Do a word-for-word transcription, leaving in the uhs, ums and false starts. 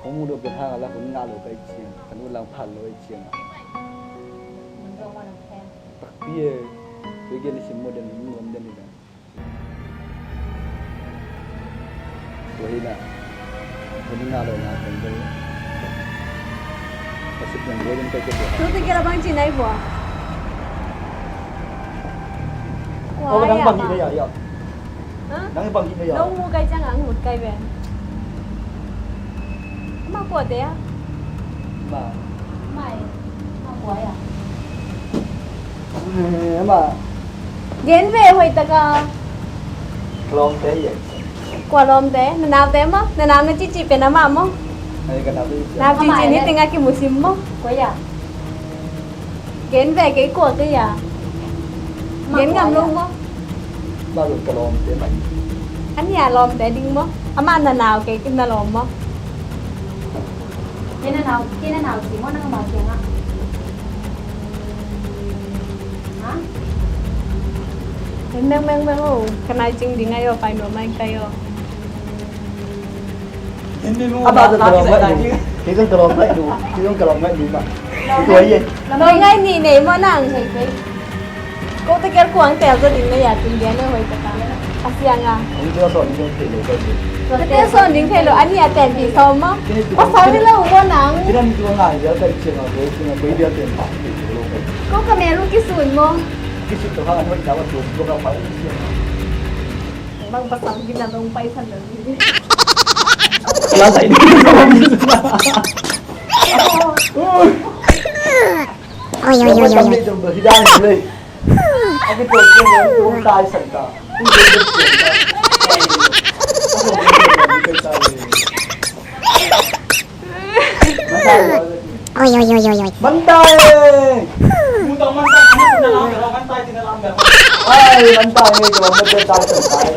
Hong muh dawh pen hang a la hun ngah lo ka hih ciang, ka nu lang phat lo ahih ciang a. Takpi e, kei gen i sim maw den, mun lam den hi den. Tua hi na, hun ngah lo na pen bel. Ka sik nang lo den ka ke tua. Tu te kira bang ci nai bua. Kua ya bang hi na ya ya. Ha? Nang bang hi na ya. Nong mu kai ciang ang mut kai ve. Ama kua te a? Ma. Mai. Ma kua ya. Eh, ama. Gen ve hoih taka. Lawmte ye. Kua lawmte? Na naute maw? Na nau na cici pen ama maw? Ai, ka nau te. Nau cici ni tenga kimusim maw? Kua ya. Gen ve kei kua kei a. Gen ngam lo maw? Amah zong ka lawmte mah. A nih a lawmte ding maw? Amah na nau kei na lawm maw? Kei na nau, kei na nau ci maw nang amah kiangah? Ha? Meng meng meng o. Ka nai cing ding ai o, pai nuam ai kai o. Amah zong ka lawm ngai nu. Kei zong ka lawm ngai nu. Kei zong ka lawm ngai nu mah. Tua hi e. Lawm ngai nih nei maw nang. Ko te kel kuang tel zaw ding na ya tun dia na hoih taka. A siang a. Kong tel sawn ding thei lo ko. Tel sawn ding thei lo. A nih a tenpih sawm maw. Pasal hi lo maw nang. Kei na ni tua ngai dia ka i ciang a ko i ciang a ko i dia tenpih lo ko. Ko ka mel uh kisun maw. Kisun to hang an hoih na wa tum ko ka pai i ciang a. Bang pasal gina dong pai san dong. Lalai ni. Oi, oi, oi, oi. Dong dong hidang ni. Aki to ko dong tai san ta. Oi, oi, oi, oi, oi. Mantai! Mutang mantai, anak na lang, pero mantai, tinalam na. Ay, mantai, medyo mantai, mantai.